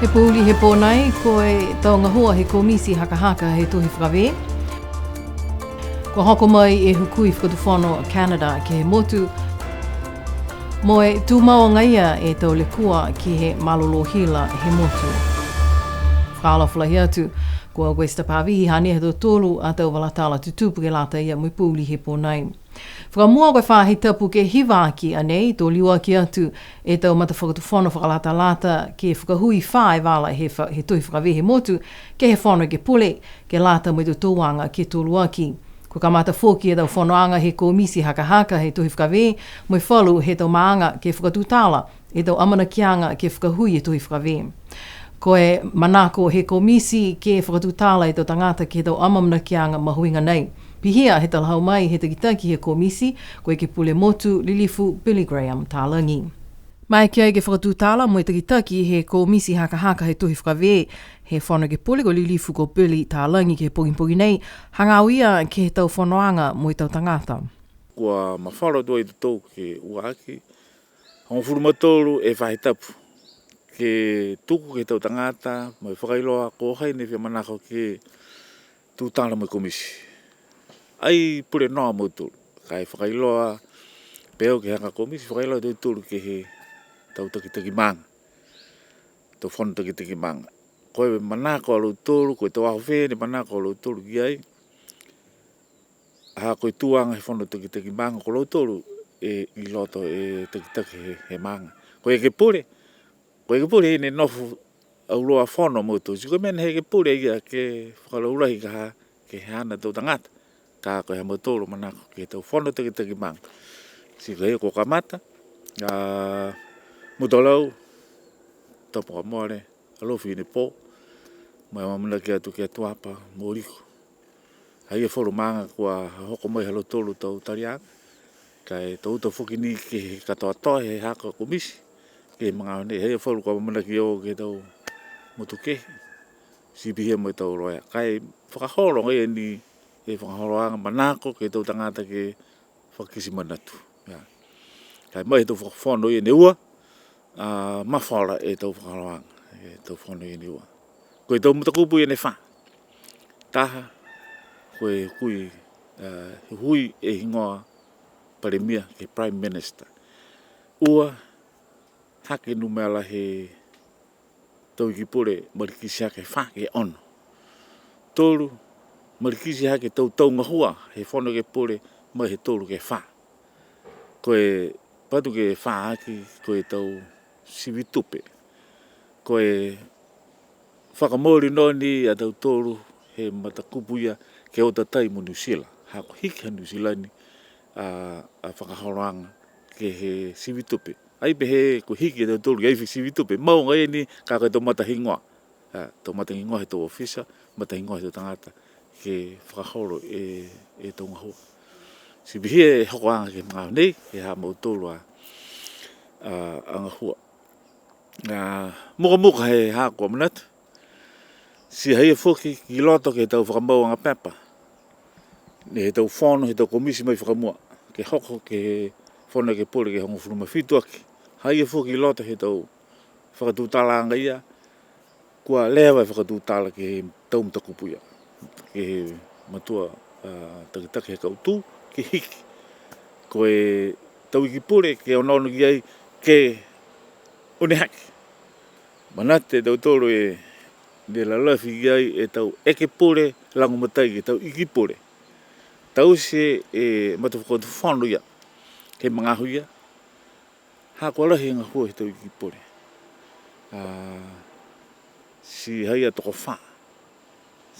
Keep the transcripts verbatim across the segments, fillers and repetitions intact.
Pouli he pō nei, ko e tau gahua he komiti hakahaka he tohi fakavē. Kua hoko mai e hukui fakatufono Canada ke he motu. Mo e tumau agaia e tau lekua ke he malolō hila he motu. Fakaalofa lahi atu, ko au ko Esther Pavihi, hanei ha tautolu a tau vala tala tutupu ke lata ia mo e pouli he pō nei. Fakamua, ko e faahi tapu ke hiva aki a nei, to liuaki atu e tau matafakatufono fakalatalata ke fakahui fā e vala he fa-, he tohi fakavē he motu, ke he Fono Ekepule, ke lata mo e totouaga ke toluaki. Kua kamata foki e tau fonoaga he komiti hakahaka he tohi fakavē, mo e falu he tau maaga ke fakatutala e tau amanakiaga ke fakahui e tohi fakavē. Ko e manako he komiti ke fakatutala e tau tagata ke he tau amanakiaga mahuiga nei. Pihia he talahau mai he takitaki he komiti, ko e Ekepule Motu Lilifu Billy Graham Talagi. Maeke ai ke fakatutala mo e takitaki he komiti hakahaka he tohi fakavē he Fono Ekepule, ko Lilifu ko Billy Talagi, ke he pogipogi nei, hagaao ia ke he tau fonoaga mo e tau tagata. Kua mafola atu ai totou ke ua aki hogofulu ma tolu e faahi tapu, ke tuku ke he tau tagata mo e fakailoa ko hai ne fia manako ke tutala mo e komiti. Ai pule noa a mautolu, ka e fakailoa pehē au ke he haaku a komiti, fakailoa e tautolu ke he tau takitaki maaga, tau fono takitaki maaga. Ko e manako a lautolu, ko e tau aho fē ne manako a lautolu ki ai, ha ko e tuaga he fono takitaki maaga, ko lautolu e i loto e takitaki he, he maaga. Ko e Ekepule, ko e Ekepule ne nofo auloa fono a mautolu. Ti ko e mena he Ekepule ia ke fakalaulahi ka ha, ke he haana tau tagata. Ka ko e ha mautolu manako ke he tau fono takitaki maaga. Ti ko e kua kamata, a, Mutalau, Tapu Kua Mole, Alofi Hinepō, mo e amaamanaki atu ki a Tuapa mo Liku. Ha i ai e falu maaga kua hoko mai ha lautolu tau taliaga, ka e to uta foki ni ke he katoatoa he haaku a komiti ke he magaaho nei. Ha i ai e falu kua amaamanaki o ke he tau motu kehe, ti pihia mo e tau loea. Ka e fakaholo agaia ni e fakaholoaga, manako ke he tau tagata ke fakakite manatu. Ia. Ka e mai he tau fakafono ia ne ua, a, mafola e tau fakaholoaga, e tau fono ia ne ua. Ko e tau matakupu ia ne fā. Taha, ko e hui, a, hui e higoa Palemia ke Prime Minister. Ua, hake numela he tau Iki Pule malikiti hake fā ke ono. Tolu, malikiti hake tau tau gahua he Fono Ekepule mai he tolu ke fā. Ko e patu ke fā aki, ko e tau sivi tupe. Ko e fakamooli noa ni a tautolu he matakupu ia ke o tatai mo Niu Sila. Ha ko e hiki ha Niu Sila ni a, a fakaholoaga ke he sivi tupe. Ai pehē ko e hiki a tautolu ke ai sivi tupe. Mau agaia ni ka ko e tau matahigoa. A, tau matahigoa he tau ofisa, matahigoa he tau tagata ke fakaholo e, e tau gahua. Ti pihia e hokoaga ke he magaaho nei, ke he ha mautolu a, a, a gahua. A, mukamuka he haaku a manatu, ti ha i ai foki ki loto ke he tau fakamauaga pepa ne he tau fono, he tau komiti mai fakamua, ke hoko ke he Fono Ekepule ke hogofulu ma fitu aki. Ha i ai foki ki loto he tau fakatutalaaga ia, kua leva e fakatutala ke he tau matakupu ia, ke he matua, a, takitaki he kautū, ke hiki. Ko e tau Iki Pule ke onoono ki ai, ke une hake. Manatu e tautolu e, ne lalafi ki ai e tau Ekepule lagomatai ke he tau Iki Pule. Taute e matafakatufono ia, ke he magaaho ia, ha kua lahi e gahua he tau Iki Pule. A, ti ha i ai tokofā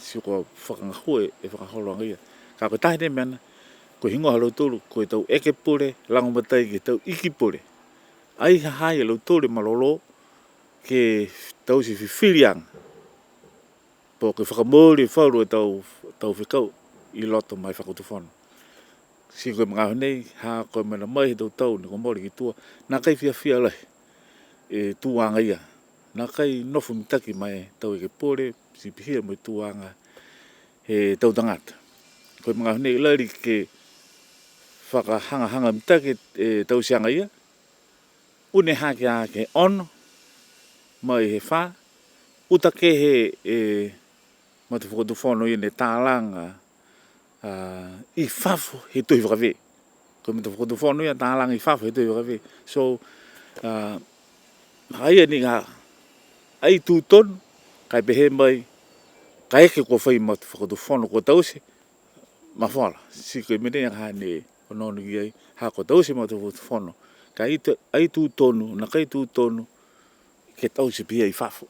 ti kua fakagahua e fakaholoaga ia. Ka ko e taha ni e mena, ko e higoa ha lautolu, ko e tau Ekepule lagomatai ke he tau Iki Pule. Ai ha ha i ai a lautolu e malolō ke taute fifiliaga, po ke fakamooli falu e tau, tau fekau i loto ma e fakatufono. Ti ko e magaaho nei, ha ko e mena mai he tau tau ne kua mole ki tua, nākai fiafia lahi e tuaga ia. Nākai nofo mitaki ma e tau Ekepule, ti pihia mo e tuaga he tau tagata. Ko e magaaho nei lali ke fakahagahaga mitaki e tauteaga ia, une hake a ke he ono, mai he fā, Uta kehe e matafakatufono ia ne talaga, a, i fafo he tohi fakavē. Ko e matafakatufono ia talaga i fafo he tohi fakavē. So, a, ha ia ni ka ai tū tonu, ka e pehē mai, kaeke kua fai matafakatufono kua taute, mafola, ti ko e mena ia ka ne onoono ki ai, ha kua taute matafakatufono. Ka ai tū, ai tū tonu, nākai tū tonu, ke taute pihia i fafo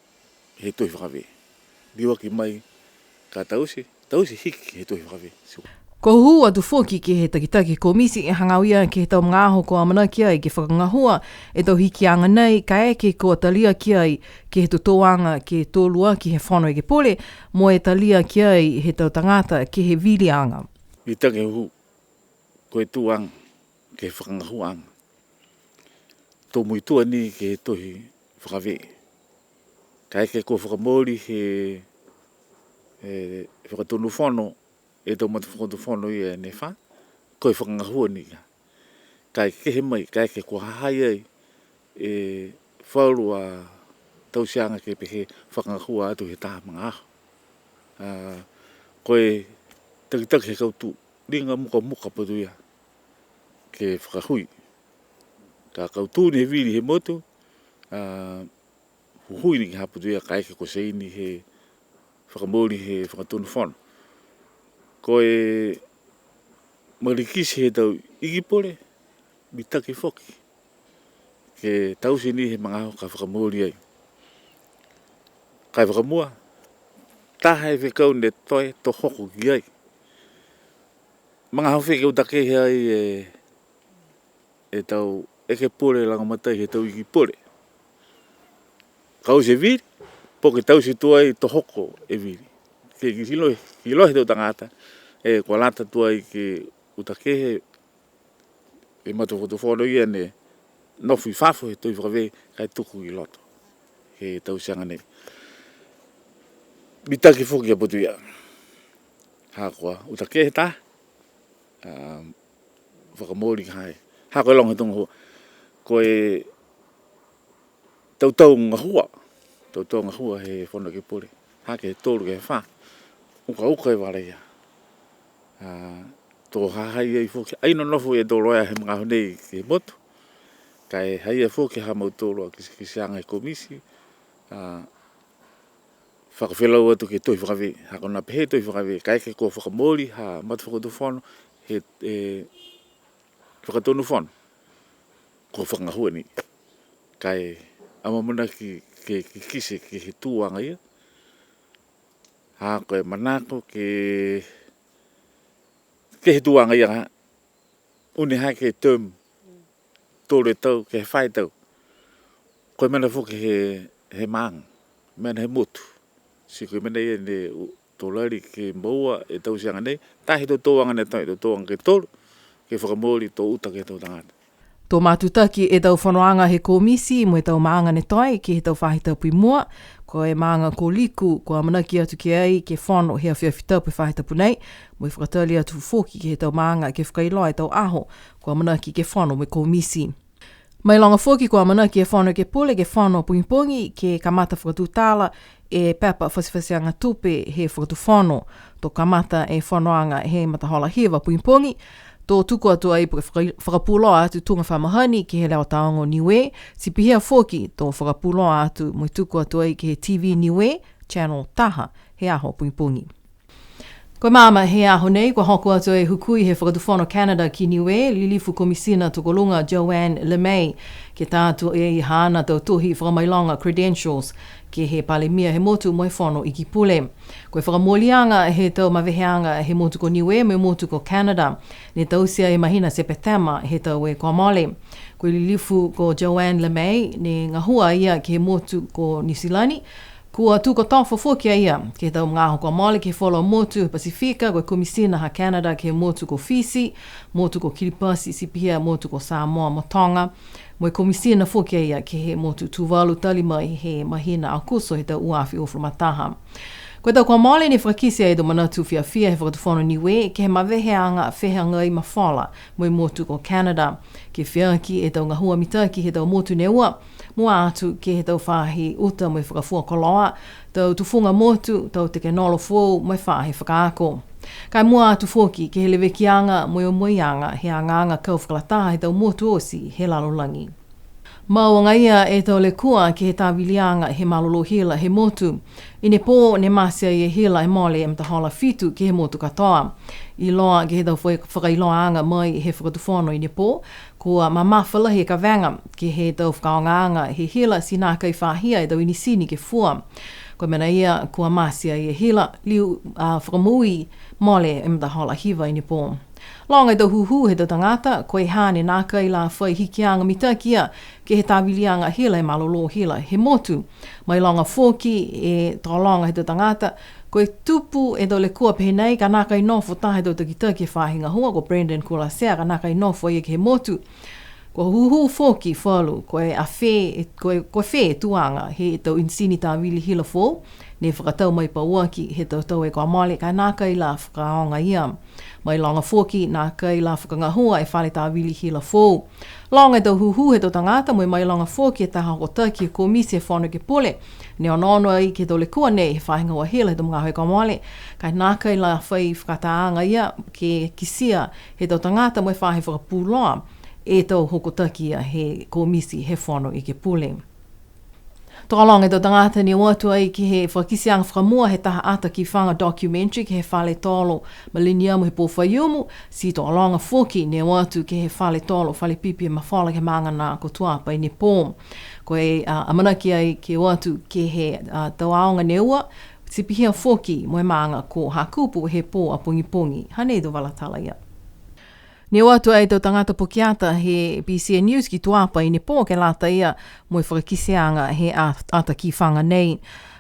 he tohi fakavē. Liuaki mai, ka taute, taute hiki he tohi fakavē. Kua hū atu foki ke he takitaki komiti e hagaao ia ke he tau magaaho kua amanaki ai ke fakagahua e tau hikiaga nei, kaeke kua talia ki ai ke he totouaga ke toluaki he Fono Ekepule, mo e talia ki ai he tau tagata ke he viliaga. Mitaki hū, ko e tūaga ke he fakagahuaaga. To muitua ni ke he tohi fakavē. Kaeke kua fakamooli he, he Fakatonu Fono, e tau matafakatufono ia ne fā, ko e fakagahua ni ka. Ka e kehe mai, kaeke kua ha ha i ai e falu a tauteaga ke pehē fakagahua atu he taha magaaho. A, ko e takitaki he kautū, liga mukamuka patu ia ke fakahui. Ka kautū ni he vili he motu, a, huhui ni ke he ha patu ia kaeke kua saini he fakamooli he Fakatonu Fono. Ko e malikiti he tau iki pule, mitaki foki ke taute ni he magaaho ka fakamooli ai. Ka e fakamua, taha e fekau ne toe to hoko ki ai. Magaaho fē ke uta kehe ai e, e tau ekepule lagomatai he tau iki pule. Ka oti e vili, po ke taute tuai to hoko e vili. Ke, ke iloa, ke iloa he tau tagata, e kua lata tuai ke uta kehe e matafakatufono ia ne nofo i fafo he tohi fakavē ka e tuku i loto he tauteaga nei. Mitaki foki a patu ia. Ha kua uta kehe taha, a, fakamooli ka ha i ai. Ha ko e loga he tau gahua. Ko e tau tau gahua, tau tau gahua he Fono Ekepule. Ha ke he tolu ke he fā. Uka uka e vala ia. A, to ha ha i ai foki. Ai nonofo e tau loea he magaaho nei ke he motu. Ka e ha i ai foki ha mautolu a kitekiteaga he komiti. A, fakafelau atu ke he tohi fakavē. Ha ko e nā pehē tohi fakavē. Kaeke kua fakamooli ha matafakatufono he, he Fakatonu Fono. Kua fakagahua ni. Ka e amaamanaki ke, ke kite ke he tūaga ia. Ha ko e manako ke, ke he tūaga ia ha. Uni ha ke term tolu e tau, ke he fā e tau. Ko e mena foki he, he maaga, mena he motu. Ti ko e mena ia ne u-, to lali ke moua e tauteaga nei, taha he totouaga ne toe, totouaga ke tolu, ke fakamooli to uta ke he tau tagata. To matutaki e tau fonoaga he komiti mo e tau maaga ne toe ke he tau faahi tapu i mua, ko e maaga ko Liku, kua amanaki atu ki ai ke fono he afiafi tapu he faahi tapu nei, mo e fakatali atu foki ke he tau maaga ke fakailoa e tau aho, kua amanaki ke fono mo e komiti. Mailoga foki kua amanaki e Fono Ekepule ke fono pogipogi ke kamata fakatutala e pepa fatifatiaga tupe he Fakatufono. To kamata e fonoaga he matahola hiva pogipogi, to tuku atu ai po ke faka-, fakapuloa atu tuga fa mahani ke he Leo Taogo Niue, ti pihia foki to fakapuloa atu mo e tuku atu ai ke he T V Niue, channel taha, he aho pogipogi. Ko e maama he aho nei, kua hoko atu e hukui he Fakatufono Canada ki Niue, Lilifu Komisina Tokoluga Joanne LeMay, ke ta atu e haana tau tohi fakamailoga credentials, ke he Palemia he motu mo e Fono Iki Pule. Ko e fakamooliaga he tau maveheaga he motu ko Niue mo e motu ko Canada, ne taute e mahina Sepetema he tau kua mole. Ko e Lilifu ko Joanne LeMay, ne gahua a ia ke he motu ko Niu Silani, kua tu kotofo foki a ia ke he tau magaaho kua mole ke he falu motu he Pasifika, ko e Komisina ha Canada ke he motu ko Fisi, motu ko Kiripati, ti pihia motu ko Samoa mo Toga. Mo e Komisina foki a ia ke he motu Tuvalu tali mai he mahina Aokuso he tau ua afe uafulu ma taha. Ko e tau kua mole ne fakakite ai e tau manatu fiafia he Fakatufono Niue ke he maveheaga fehagai mafola mo e motu ko Canada. Ke feaki e tau gahua mitaki he tau motu ne ua, Mua atu ke he tau faahi uta mo e fakafua koloa, tau tufuga motu, tau tekenolosi foou, mo e faahi fakaako. Ka e mua atu foki ke he levekiaga mo e omoiaga he agaaga kau fakalataha he tau motu oti he lalolagi. Mau agaia e tau lekua ke he taviliaga he malolō hila he motu. I ne pō ne mate ai e hila he mole e matahola fitu ke he motu katoa. Iloa ke he tau fai-, fakailoaaga mai he Fakatufono i ne pō, kua mamafa lahi e kavega ke he tau fakaaogaaga he hila ti nākai fahia e tau inisini ke fua. Ko e mena ia kua mate ai e hila, liu, a, fakamoui mole e matahola hiva i ne pō. Loga e tau hūhū he tau tagata, ko e ha ne nākai la fai hikiaga mitaki ia ke he taviliaga hila he malolō hila he motu. Mailoga foki e tokologa he tau tagata, ko e tupu e tau lekua pehē nei, ka nākai nofo taha e tau takitaki he faahi gahua, ko Brendan Kulasea, ka nākai nofo a ia ke he motu. Kua hūhū foki falu, ko e a fē, ko e, ko e fē e tuaga he tau inisini tavili hila foou, ne fakatau mai pauaki he tau tau e kua mole, ka nākai la fakaaoga ia. Mailoga foki, nākai la fakagahua e fale tavili hila foou. Loga e tau hūhū he tau tagata, mo e mailoga foki e taha hokotaki he Komiti he Fono Ekepule, ne onoono ai ke he tau lekua nei he faahi gahua hila he tau magaaho kua mole, ka e nākai la fai fakaatāaga ia ke kitia he tau tagata mo e faahi fakapuloa e tau hokotaki ia he Komiti he Fono Ekepule. Tokologa e tau tagata ne o atu ai ke he fakakiteaga fakamua he taha ata kifaga documentary ke he fale tolo Millennium he pō Faiumu, ti tokologa foki ne o atu ke he fale tolo Falepipi he Mafola ke he maaga nā ko Tuapa i ne pō. Ko e, a, amanaki ai ke o atu ke he, a, tau aoga ne ua, ti pihia foki mo e maaga ko Hakupu he pō a pogipogi. Hanei e tau vala tala ia. Ne o atu ai e tau tagata pokiata he B C N News ki Tuapa i ne pō ke lata ia mo e fakakiteaga he a-, ata kifaga nei.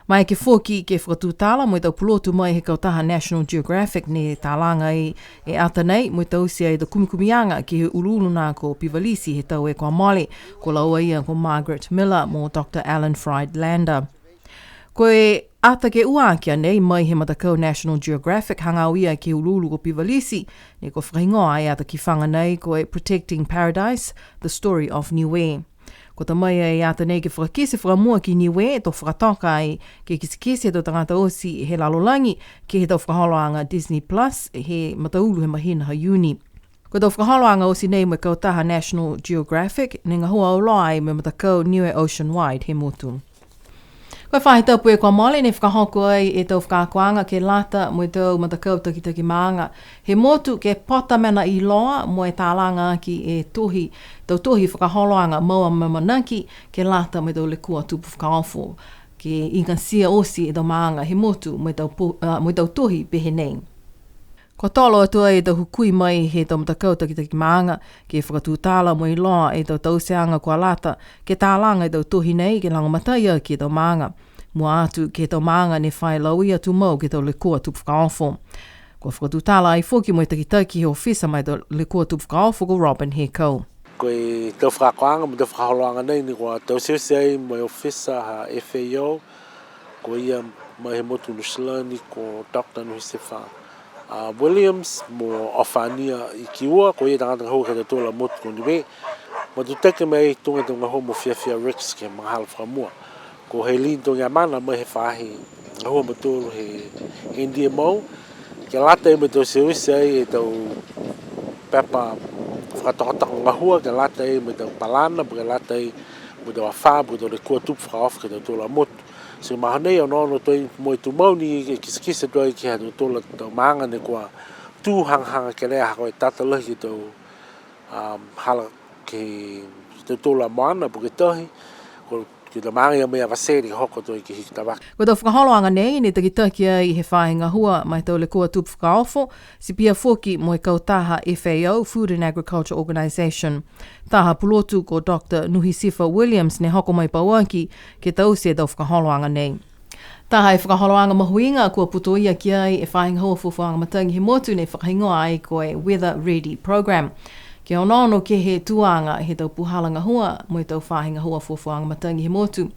Maeke foki ke fakatutala mo e tau pulotu mai he kautaha National Geographic ne talaga ai e ata nei, mo e taute ai e tau kumikumiaga ke he uluulu nā ko Pivalisi he tau e kua mole, ko laua ia ko Margaret Miller mo Doctor Alan Friedlander. Ko e ata ke ua aki a nei mai he matakau National Geographic hagaao ia ke he uluulu ko Pivalisi, ne kua fakahigoa e ata kifaga nei ko e Protecting Paradise, The Story of Niue. Kua ta mai e ata nei ke fakakite fakamua ki Niue, to fakatoka ai ke kitekite he tau tagata oti he lalolagi, ke he tau fakaholoaga Disney Plus, he mataulu he mahina ha Iuni. Ko e tau fakaholoaga oti nei mo e kautaha National Geographic, ne gahua auloa ai mo e matakau Niue Ocean Wide he motu. Ko e faahi tapu e kua mole ne fakahoko ai e tau fakaakoaga ke lata mo e tau matakau takitaki maaga he motu ke pota mena iloa mo e talaga aki e tohi, tau tohi fakaholoaga mau amaamanaki ke lata mo e tau lekua tupu fakaofo. Ke igatia oti e tau maaga he motu mo e tau po-, a, mo e tau tohi pehē nei. Kua tolo atu ai e tau hukui mai he tau matakau takitaki maaga, ke fakatutala mo e iloa e tau tauteaga kua lata, ke talaga e tau tohi nei, ke lagomatai aki e tau maaga. Mua atu ke he tau maaga ne fai lauia tumau ke he tau lekua tupu fakaofo. Kua fakatutala ai foki mo e takitaki he ofisa ma e tau lekua tupu fakaofo ko Robin Hekau. Ko e tau fakaakoaga mo e tau fakaholoaga nei ne kua tauteute ai mo e ofisa ha F A O, ko ia mai he motu Niu Silani ko Doctor Nuhisifa, a, Williams mo Ofania i Kiua, ko ia tagata gahua ke he tau tolu a motu ko Niue. Matutaki mai tuga e tau gahua mo Fiafia Ricks ke he magahala fakamua. Ko Helene Togiamana mai he faahi gahua mautolu he N D M O, ke lata mo e tau tauteute ai e tau pepa fakatokatoka gahua, ke lata mo e tau palana, ke lata mo e tau afā, mo e tau lekua tupu fakaofo ke he tau tolu a motu. Ti magaaho nei onoono atu ai mo e tumau ni ke kitekite atu ai ke he ha tautolu a tau maaga ne kua tū hagahaga kelea ha ko e tata lahi ke he tau, um, hala ke he tautolu a moana po ke tahi, ko, ke he tau maaga ia mai Avatele ke hoko atu ai ke Hikutavake. Ko e tau fakaholoaga nei ne takitaki ai he faahi gahua ma e tau lekua tupu fakaofo, ti pihia foki mo e kautaha F A O, Food and Agriculture Organisation. Taha pulotu ko Doctor Nuhisifa Williams ne hoko mai pauaki ke taute e tau fakaholoaga nei. Taha e fakaholoaga mahuiga kua putoia ki ai e faahi gahua fuafuaaga matagi he motu ne fakahigoa ai ko e Weather Ready Program. Ke onoono ke he tuaga he tau puhala gahua mo e tau faahi gahua fuafuaaga matagi he motu.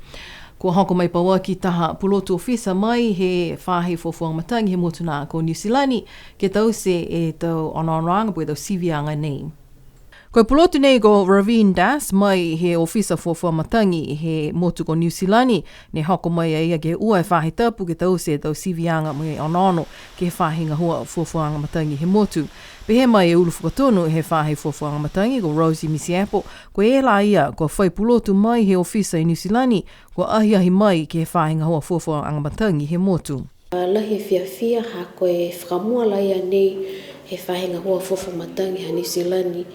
Kua hoko mai pauaki taha pulotu ofisa mai he faahi fuafuaaga matagi he motu nā ko Niu Silani, ke taute e tau onoonoaga po ke tau siviaga nei. Ko e pulotu nei ko Raveen Das, mai he ofisa fuafua matagi he motu ko Niu Silani, ne hoko mai a ia ke ua e faahi tapu ke taute e tau siviaga mo e onoono ke he faahi gahua fuafuaaga matagi he motu. Pehē mai e ulu fakatonu he faahi fuafuaaga matagi ko Rossy Mitiepo, ko e la ia kua fai pulotu mai he ofisa i Niu Silani, kua ahiahi mai ke he faahi gahua fuafuaaga matagi he motu. Lahi e fiafia ha ko e fakamua la ia nei he faahi gahua fuafua matagi ha Niu Silani,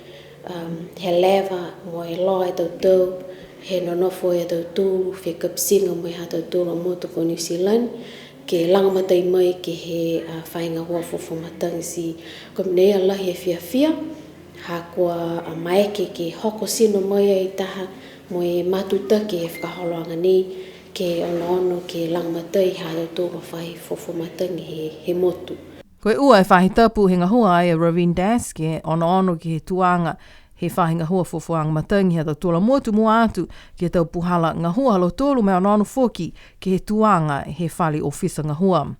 um, he leva mo e loa e tau tau, he nonofo e tautolu, fekapitiga mo e ha tautolu a motu ko Niu Silani, ke lagomatai mai ke he, a, faahi gahua fuafua matagi ti. Ko e mena ia lahi e fiafia, ha kua, a, maeke ke hoko tino mai ai taha mo e matutaki e fakaholoaga nei, ke onoono ke lagomatai ha tautolu a faahi fuafua matagi he, he motu. Ko e ua e faahi tapu he gahua ai a Raveen Das ke onoono ke he tuaga he faahi gahua fuafuaaga matagi ha tautolu a motu, mua atu ke he tau puhala gahua ha lautolu mo e onoono foki ke he tuaga he fale ofisa gahua.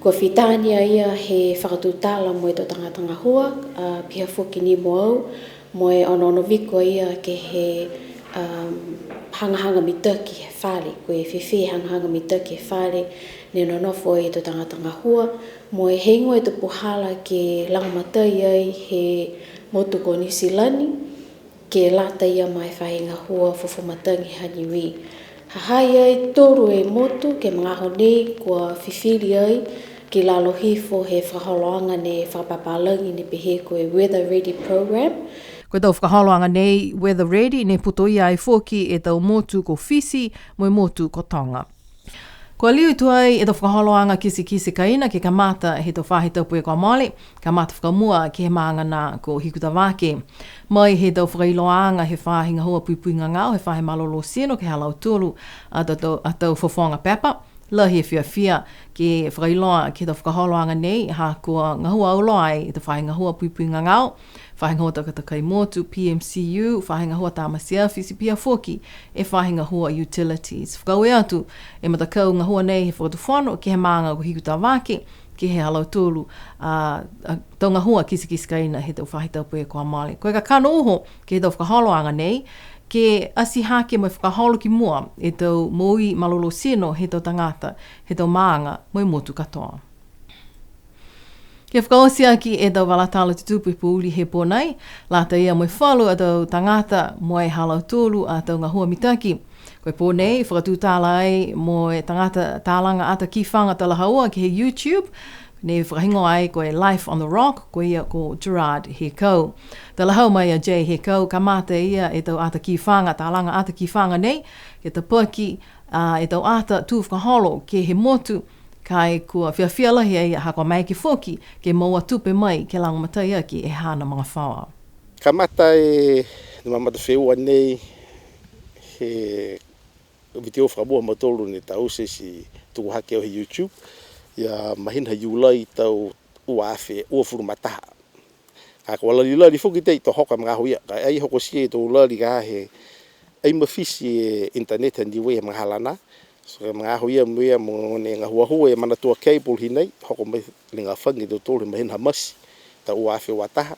Kua fitā ni a ia he fakatutala mo e tau tagata gahua, a, pihia foki ni mo au, mo e onoono viko a ia ke he, um, hagahaga mitaki he fale, ko e fēfē e hagahaga mitaki he fale ne nonofo ai e tau tagata gahua, mo e heigoa e tau puhala ke lagomatai ai he motu ko Niu Silani, ke lata ia ma e faahi gahua fuafua matagi ha Niue. Ha ha i ai tolu e motu ke he magaaho nei kua fifili ai ki lalo hifo he fakaholoaga ne fakapapalagi ne pehē ko e Weather Ready Program. Ko e tau fakaholoaga nei, Weather Ready, ne putoia ai foki e tau motu ko Fisi mo e motu ko Toga. Kua liu tuai e tau fakaholoaga kitekite kaina ke kamata he tau faahi tapu kua mole, kamata fakamua ke he maaga nā ko Hikutavake. Mai he tau fakailoaaga he faahi gahua puipui gagao, he faahi malolō tino ke he ha lautolu a tau, a tau fofoga pepa. Lahi e fiafia ke fakailoa ke he tau fakaholoaga nei, ha kua gahua auloa ai e tau faahi gahua puipui gagao, faahi gahua takatakai motu, P M C U, faahi gahua tamate afi, ti pihia foki e faahi gahua utilities. Fakaaue atu e matakau gahua nei he fakatufono ke he maaga ko Hikutavake, ke he ha lautolu a, a tau gahua kitekite kaina he tau faahi tapu kua mole. Ko e kakano uho ke he tau fakaholoaga nei, ke ati hake mo e fakaholo ki mua e tau moui malolō tino he tau tagata he tau maaga mo e motu katoa. Ke fakaoti aki e tau vala tala tutupu he pouli he pō nei, lata ia mo e falu a tau tagata mo e ha lautolu a tau gahua mitaki. Ko e pō nei, fakatutala ai mo e tagata talaga ata kifaga talahaua ke he YouTube, ne fakahigoa ai ko e Life on the Rock, ko ia ko Gerard Hekau. Talahau mai a Jay Hekau, kamata e ia e tau ata kifaga, talaga ata kifaga nei, ke tapaki, a, e tau ata tū fakaholo ke he motu, ka e kua fiafia lahi a ia ha kua maeke foki ke moua tupe mai ke lagomatai aki e haana magafaoa. Kamata e, e mamata feua nei he vitiō fakamua ha mautolu ne taute ti tuku hake au he YouTube, ia mahina Iulai tau ua afe uafulu ma taha. Ka kua lali lali foki tei to hoko e magaaho ia, ka ai hokotia e tau lali ka he ai mafiti e internet ha Niue he magahala nā. So he magaaho ia mo ia mo ne gahuahua e Manatua Cable hinei, hoko mai liga fagi e tautolu he mahina ha Mati, tau ua afe ua taha.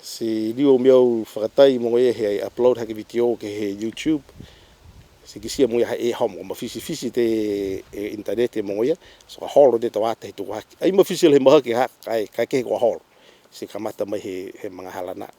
Ti liu mo au fakatai mo ia he upload hake vitiō ke he YouTube. Ti kitia mo ia ha e homo, mafitifiti e internet mo ia, so ka holo e tau ata he tuku hake. Ai mafiti lahi mahaki ha, ka e, ka e kehe kua holo. Ti kamata mai he, he magahala nā.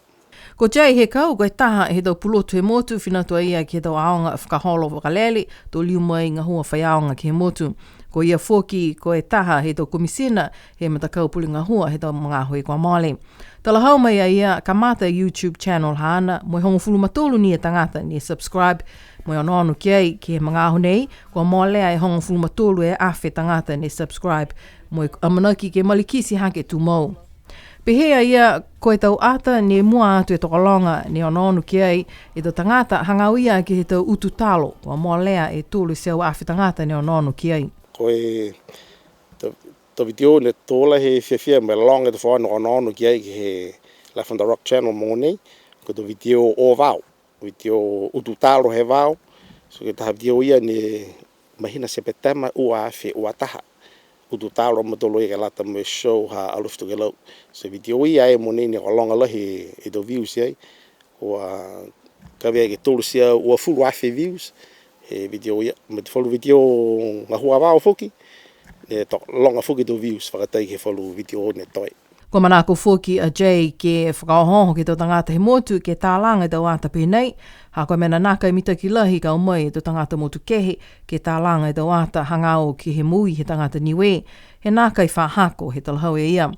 Ko Jay Hekau, ko e taha he tau pulotu he motu, fina atu a ia ke he tau aoga fakaholo vakalele, to liu mai gahua faiaoga ke he motu. Ko ia foki, ko e taha he tau komisina he matakau pule gahua he tau magaaho kua mole. Talahau mai a ia, kamata e YouTube channel haana, mo e hogofulu ma tolu ni e tagata ne subscribe, mo e onoono ki ai, ke he magaaho nei, kua molea e hogofulu ma tolu e afe tagata ne subscribe, mo e amanaki ke malikiti hake tumau. Pehē a ia, ko e tau ata ne mua atu e tokologa ne onoono ki ai e tau tagata, hagaao ia ke he tau utu talo, kua molea e tolu e teau afe tagata ne onoono ki ai. Ko e tau, tau vitiō ne to lahi e fiafia mo e loga e tau fānau onoono ki ai ke he Life on the Rock channel mogonei, ko e tau vitiō o vao. Vitiō utu talo he vao. So ko e taha vitiō ia ne mahina Sepetema ua afe ua taha. Tutala a mautolu ke lata mo e show ha Alofi Tokelau. Ti e video ia ai mogonei ne kua loga lahi e tau views ai. Kua kavea ke tolu e teau uafulu afe views he video ia. Mo e falu video gahua vao foki, ne to-, loga foki e tau views fakatai ke he falu video ne toe. Kua manako foki a Jay ke fakaohooho ke he tau tagata he motu ke talaga e tau ata pehē nei, ha ko e mena nākai mitaki lahi ka o mai e tau tagata motu kehe ke talaga e tau ata hagaao ke he moui he tagata Niue, he nākai fa hako he talahau e ia.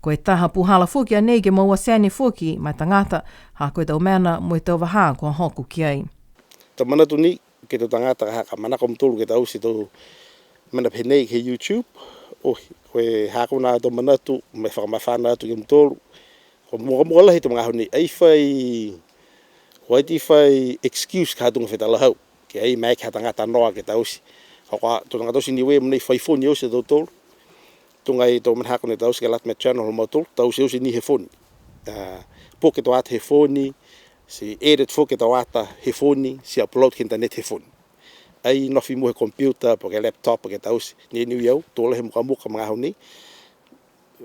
Ko e taha puhala foki a nei ke moua sene foki ma e tagata, ha ko e tau mena mo e tau vahā kua hoko ki ai. Tau manatu ni, ke he tau tagata ka, ka manako a mutolu ke taute e tau mena pehē nei ke he YouTube. Ohi, ko e ha ko e tau manatu, mo e fakamafana atu ke he mutolu. Ko e mukamua lahi he tau magaaho nei, ai fai, ko e ai ti fai excuse ka tuga fai talahau. Ke ai maeke ha tagata noa ke taute. Ka ko e tau tagata oti Niue mogonei fai foni oti a tautolu. Tuga e tau mena haaku ne taute ke lata mo e channel ha mautolu, taute oti ni he foni. A, puke e tau ata he foni, ti edit foki e tau ata he foni, ti upload ke he internet he foni. Ai nofo i mua he computer, po ke laptop, ke taute. Ne niu au, to lahi e mukamuka magaaho nei.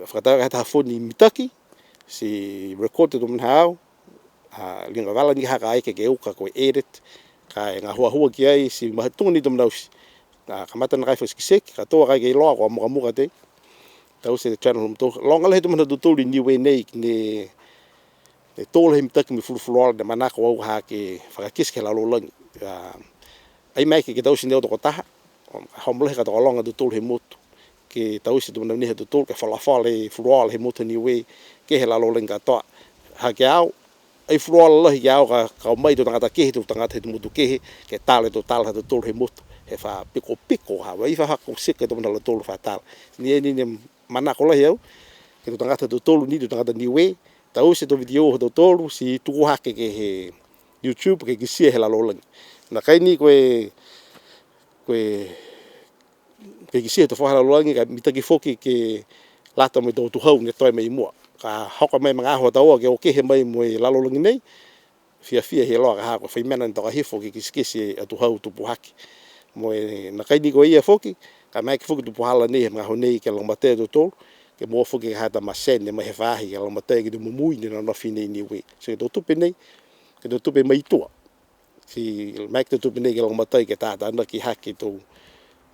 Fakatau ke he taha foni mitaki, ti record e tau mena haau, a, liga vala ni ha ka ai ke, ke uka ko e edit, ka e gahuahua ki ai, ti mahuiga ni e tau mena oti. A, kamata nākai fakatikitiki, ka to ka ai ke iloa kua mukamuka tei. Taute e channel ha mautolu. Loga lahi e tau mena ha tautolu i Niue nei, ne, ne to lahi e mitaki mo e fulufuluola, ne manako au ha ke fakakite ke he lalolagi. A, ai maeke ke taute ni e tau tokotaha, homo lahi ka tokologa a tautolu he motu. Ke taute e tau mena nei ha tautolu, ke folafola e fuluola he motu Niue, ke he lalolagi katoa. Ha ke au, ai fuluola lahi ke au ka, ka o mai e tau tagata kehe, tau tagata he motu kehe, ke tala e tau tala ha tautolu he motu, he fa pikopiko ha, ai fa hako sika e tau mena ha tautolu fa tala. Ni e ni ne manako lahi au, ke he tau tagata ha tautolu ni, tau tagata Niue, taute e tau video ha tautolu, ti tuku hake ke he YouTube, ke kitia he lalolagi. Nākai ni ko e, ko e, ke kitia he tau fakahā lalolagi, ka mitaki foki ke lata mo e tau atuhau ne toe mai i mua. Ka hoko mai magaaho taua ke o kehe mai mo e lalolagi nei, fiafia he iloa ka ha ko e fai mena ne toka hifo ke kitekite e atuhau tupu hake. Mo e nākai ni ko ia foki, ka maeke foki e tau puhala nei he magaaho nei ke lagomatai a tautolu, ke moua foki ke he tau masene mai he faahi ke lagomatai ke he tau momoui ne nonofo nei i Niue. Ti ke he tau tupe nei, ke he tau tupe mai tua. Ti maeke e tau tupe nei ke lagomatai ke tatanaki hake e tau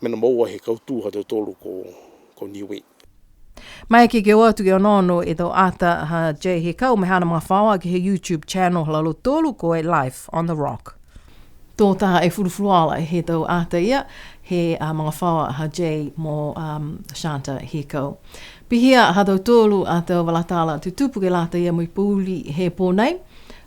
mena moua he kautū ha tautolu ko, ko Niue. Maeke ke o atu ke onoono e tau ata ha Jay Hekau mo e haana magafaoa ke he YouTube channel ha lautolu ko e Life on the Rock. To taha e fulufuluola he tau ata ia, he, a, magafaoa ha Jay mo, um, Shanta Hekau. Pihia ha tautolu a tau vala tala tutupu ke lata ia mo e pouli he pō nei.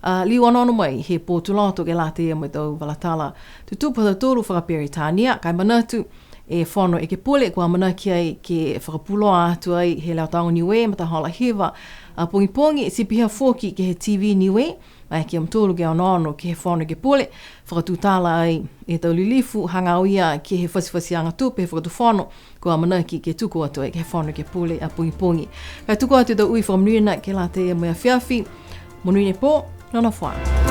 A, liu onoono mai he pō Tuloto ke lata ia mo e tau vala tala tutupu ha tautolu fakaperitania, ka e manatu e Fono Ekepule kua amanaki ai ke fakapuloa atu ai he Leo Taoga Niue matahola hiva a pogipogi, ti pihia foki ke he T V Niue, maeke a mutolu ke onoono ke he Fono Ekepule, fakatutala ai e tau lilifu hagaao ia ke he fatifatiaga tupe he fakatufono, kua amanaki ke tuku atu ai ke he Fono Ekepule a pogipogi. Ka e tuku atu e tau ui fakamonuina ke lata ia mo e afiafi, monuina e pō, nonofo ā.